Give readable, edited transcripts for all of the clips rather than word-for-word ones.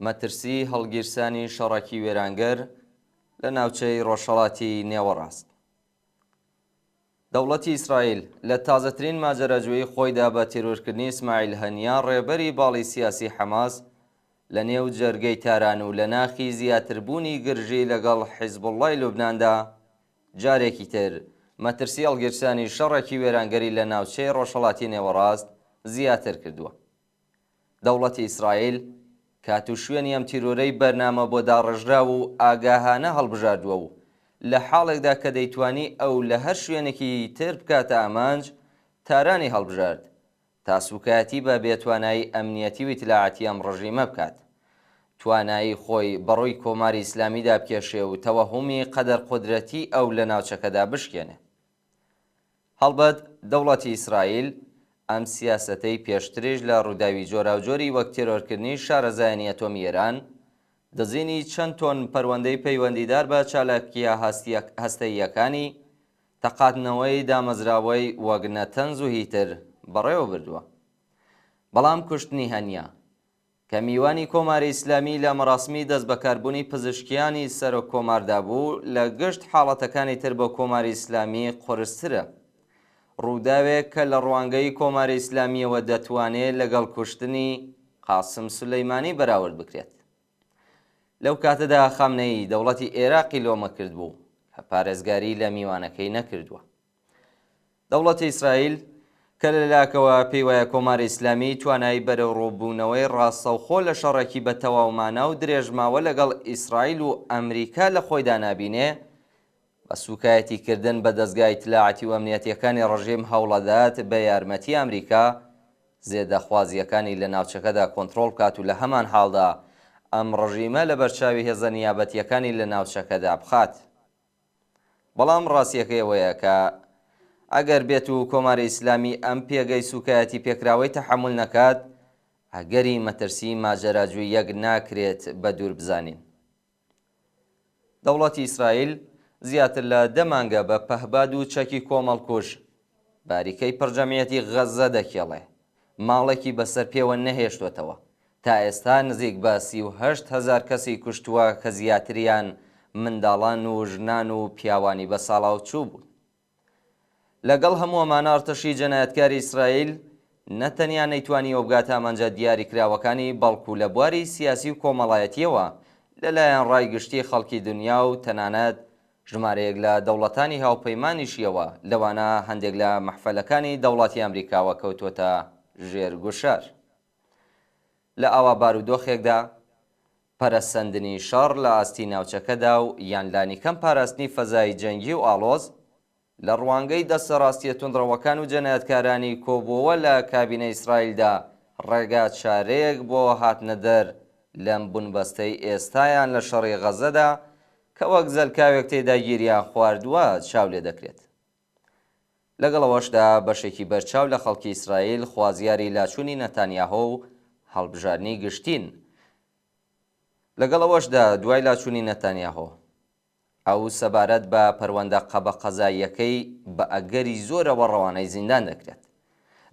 مەترسیی هەڵگیرسانی شەڕەکی وێرانگەر لە ناوچەی ڕۆژهەڵاتی نێوەڕاست. دەوڵەتی ئیسرائیل لە تازەترین ماجەراجویی خۆیدا بە تیرۆرکردنی ئیسماعیل هەنیە ڕێبەری باڵی سیاسی حەماس لە نێو جەرگەی تاران و لە ناخی زیاتربوونی گرژی لەگەڵ حیزبوڵڵای لوبناندا جارێکی تر مەترسی هەڵگیرسانی شەڕێکی وێرانگەری لە ناوچەی ڕۆژهەڵاتی نێوەڕاست زیاتر کردووە. دەوڵەتی ئیسرائیل کات و شوێنی ئەم تیرۆرەی بەرنامە بۆ داڕێژراو و ئاگاهانە هەڵبژاردووە و لە حاڵێکدا کە دەیتوانی ئەو لە هەر شوێنێکی تر بکاتە ئامانج، تارانی هەڵبژارد تا سووکایەتی بە بێتوانایی ئەمنیەتی و ئیتلاعاتی ئەم ڕژیمە بکات. توانایی خۆی بەڕووی کۆماری ئیسلامیدا بکێشێ و تەوەهومی قەدەر قودرەتی ئەو لە ناوچەکەدا بشکێنێ. هەڵبەت دەوڵەتی ئیسرائیل ئەم سیاسەتەی پێشتریش لە ڕووداوی جۆراوجۆری وەک تێرۆرکردنی شارەزایانی ئەتۆمی ئێران، دزینی چەند تۆن پەروەندەی پەیوەندیدار بە چالاکییە هەستەییەکانی، تەقاندنەوەی دامەزراوەی وەک نەتەنز و هیتر بەڕێوە بردووە. بەڵام کوشتنی هەنیە، کە میوانی کۆماری ئیسلامی لە مەراسمی دەستبەکاربوونی پزشکیانی سەرۆک کۆماردا بوو، لە گشت حاڵەتەکانی تر بۆ کۆماری ئیسلامی قورسترە. ڕووداوێک کە لە ڕوانگەی کۆماری ئیسلامییەوە دەتوانێ لەگەڵ کوشتنی قاسم سولەیمانی بەراورد بکرێت. لەو کاتەدا خامنەیی دەوڵەتی ئێراقی لۆمە کردبوو کە پارێزگاری لە میوانەکەی نەکردووە. دەوڵەتی ئیسرائیل کە لە لاکەوە پێی وایە کۆماری ئیسلامی توانای بەرەوڕووبوونەوەی ڕاستەوخۆ لە شەڕێکی بە تەواومانا و درێژماوە لەگەڵ ئیسرائیل و ئەمریکا لە خۆیدا نابینێ، بە سووکایەتی کردن بە دەزگا ئیتلاعاتی و ئەمنیەتییەکانی ڕژیم هەوڵەدات بە یارمەتی ئەمریکا زێدەخوازییەکانی لە ناوچەکەدا کۆنترۆڵ بکات و لە هەمانحاڵدا ئەم ڕژیمە لەبەرچاوی هێزە نیابەتییەکانی لە ناوچەکەدا بخات. بەڵام ڕاستییەکەی ئەوەیە کە ئەگەر بێت و کۆماری ئیسلامی ئەم پێگەی سووکایەتی پێکراوەی تەحەمول نەکات، ئەگەری مەترسیی ماجەراجووییەک ناکرێت بە دوور بزانین. دەوڵەتی ئیسرائیل زیاتر لە دە مانگە بە پەهباد و چەکی کۆمەڵکوژ باریکەی پڕجەمعیەتی غەززە دەکێڵێ، ماڵێکی بەسەر پێوە نەهێشتۆتەوە، تا ئێستا نزیک بە 38 هەزار کەسی کوشتووە کە زیاتریان منداڵان و ژنان و پیاوانی بەساڵاوچوو بوون. لەگەڵ هەموو ئەمانە ئەرتەشی جەنایەتکاری ئیسرائیل نە تەنیا نەیتوانیوە بگاتە ئامانجە دیاریکراوەکانی بەڵکو لە بواری سیاسی و کۆمەڵایەتییەوە لە لایەن ڕای گشتی خەڵکی دنیا و تەنانەت ژمارەیەک لە دەوڵەتانی هاوپەیمانیشیەوە لەوانە هەندێک لە مەحفەلەکانی دەوڵەتی ئەمریکاوە کەوتووەتە ژێر گوشار. لە ئاوا بارودۆخێکدا پەرەسەندنی شەڕ لە ئاستی ناوچەکەدا و یان لانیکەم پاراستنی فەزای جەنگی و ئاڵۆز، لە ڕوانگەی دەستە ڕاستییە توندڕەوەکان و جەنایەتکارانی کۆبووەوە لە کابینەی ئیسرائیلدا ڕێگا چارەیەک بۆ هاتنەدەر لەم بنبەستەی ئێستایان لە شەڕی غەززەدا کە وەک زەلکاوێک تێیدا گیریان خواردووە چاو لێدەکرێت. لەگەڵ ئەوەشدا بەشێکی بەرچاو لە خەڵکی ئیسرائیل خوازیاری لاچوونی نەتانیاهۆ و هەڵبژاردنی گشتین. لەگەڵ ئەوەشدا دوای لاچوونی نەتانیاهۆ، ئەو سەبارەت بە پەروەندە قەبە قەزاییەکەی بە ئەگەری زۆرەوە ڕەوانەی زیندان دەکرێت.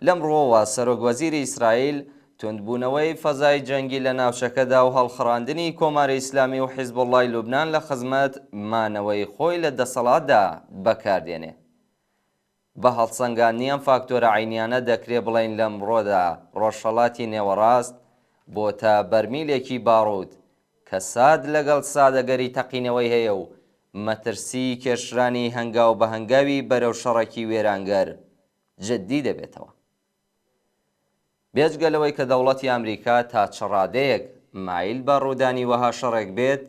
لەم ڕووەوە سەرۆک وەزیری ئیسرائیل توندبوونەوەی فەزای جەنگی لە ناوچەکەدا و هەڵخڕاندنی کۆماری ئیسلامی و حیزبوڵڵای لوبنان لە خزمەت مانەوەی خۆی لە دەسەڵاتدا بەکاردێنێ. بە هەڵسەنگاندنی ئەم فاکتۆرە عەینیانە دەکرێ بڵێین لەمڕۆدا ڕۆژهەڵاتی نێوەڕاست بۆتە بەرمیلێکی باڕوت کە سات لەگەڵ سات ئەگەری تەقینەوەی هەیە و مەترسیی کێشرانی هەنگاو بە هەنگاوی بەرەو شەڕێکی وێرانگەر جددی دەبێتەوە. بێجگە لەوەی کە دەوڵەتی ئامریکا تا چ ڕادەیەک مایل بە ڕوودانی وەها شەڕێک بێت،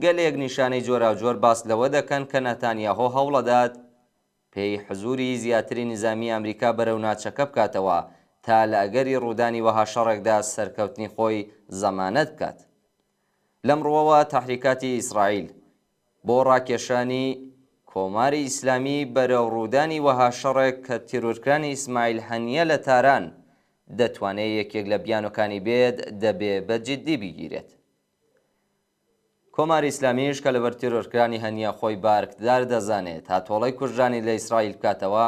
گەلێک نیشانەی جۆراوجۆر باس لەوە دەکەن کە نەتانیاهۆ هەوڵەدات پێی حزووری زیاتری نیزامیی ئامریکا بەرەو ناچەکە بکاتەوە تا لە ئەگەری ڕوودانی وەها شەڕێکدا سەرکەوتنی خۆی زەمانەت بکات. لەم ڕووەوە تەحریکاتی ئیسرائیل بۆ ڕاکێشانی کۆماری ئیسلامی بەرەو ڕوودانی وەها شەڕێک کە تیرۆرکرانی ئیسماعیل هەنیە لە تاران دەتوانێ یەکێک لە بیانۆکانی بێت دەبێ بە جیددی بگیرێت. کۆماری ئیسلامیش کە لەبەر تیرۆرکرانی هەنیە خۆی بە ئەرکدار دەزانێ تا تۆڵەی کوژرانی لە ئیسرائیل بکاتەوە،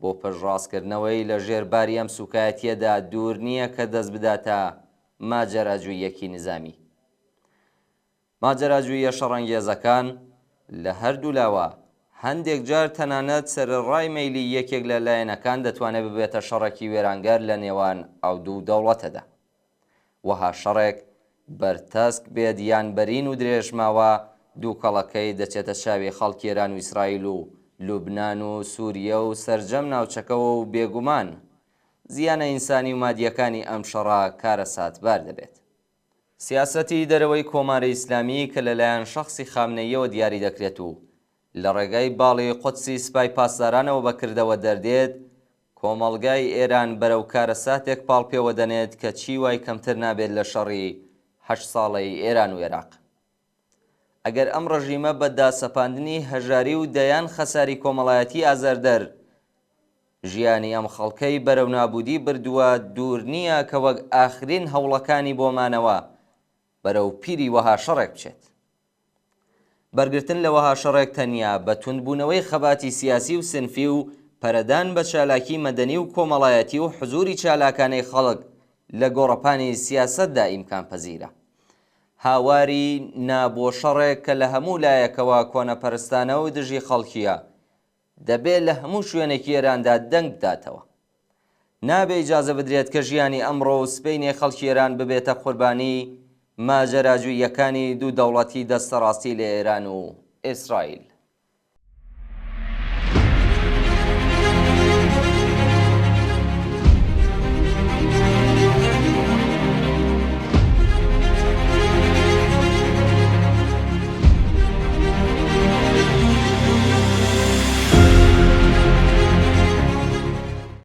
بۆ پشتڕاستکردنەوەی لە ژێر باری ئەم سووکایەتییەدا دوور نییە کە دەست بداتە. ماجەراجووییەکی نزامی. ماجەراجووییە شەڕەنگێزەکان لە هەردوولاوە، هەندێک جار تەنانەت سەرەڕای مەیلی یەکێک لە لایەنەکان دەتوانێت ببێتە شەڕێکی وێرانگەر لە نێوان ئەو دوو دەوڵەتەدا. وەها شەڕێک بەرتەسک بێت یان بەرین و درێژماوە، دووکەڵەکەی دەچێتە چاوی خەڵکی ئێران و ئیسرائیل و لوبنان و سوریە و سەرجەم ناوچەکەوە و بێگومان زیانە ئینسانی و مادییەکانی ئەم شەڕە کارەساتبار دەبێت. سیاسەتی دەرەوەی کۆماری ئیسلامی کە لەلایەن شەخسی خامنەییەوە دیاری دەکرێت و لە ڕێگای باڵی قودسی سپای پاسدارانەوە بە کردەوە دەردێت، کۆمەڵگای ئێران بەرەو کارەساتێک پاڵ پێوە دەنێت کە چی وای کەمتر نابێت لە شەڕی هەشت ساڵەی ئێران و ئێراق. ئەگەر ئەم ڕژیمە بە داسەپاندنی هەژاری و دەیان خەساری کۆمەڵایەتی ئازاردەر ژیانی ئەم خەڵکەی بەرەو نابوودی بردووە، دوور نییە کە وەک ئاخرین هەوڵەکانی بۆ مانەوە بەرەو پیری وەها شەڕێک بچێت. بەرگرتن لە وەها شەڕێک تەنیا بە توندبوونەوەی خەباتی سیاسی و سنفی و پەرەدان بە چالاکی مەدەنی و کۆمەڵایەتی و حزووری چالاکانەی خەڵک لە گۆڕەپانی سیاسەتدا ئیمکانپەزیرە. هاواری نا بۆ شەڕێک کە لە هەموو لایەکەوە کۆنەپەرستانە و دژی خەڵکییە، دەبێ لە هەموو شوێنێکی ئێراندا دەنگ بداتەوە. نابێ ئیجازە بدرێت کە ژیانی ئەمڕۆ و سبەینێ خەڵکی ئێران ببێتە قوربانیی ماجەراجووییەکانی دوو دەوڵەتی دەستەڕاستی لە ئێران و ئیسرائیل.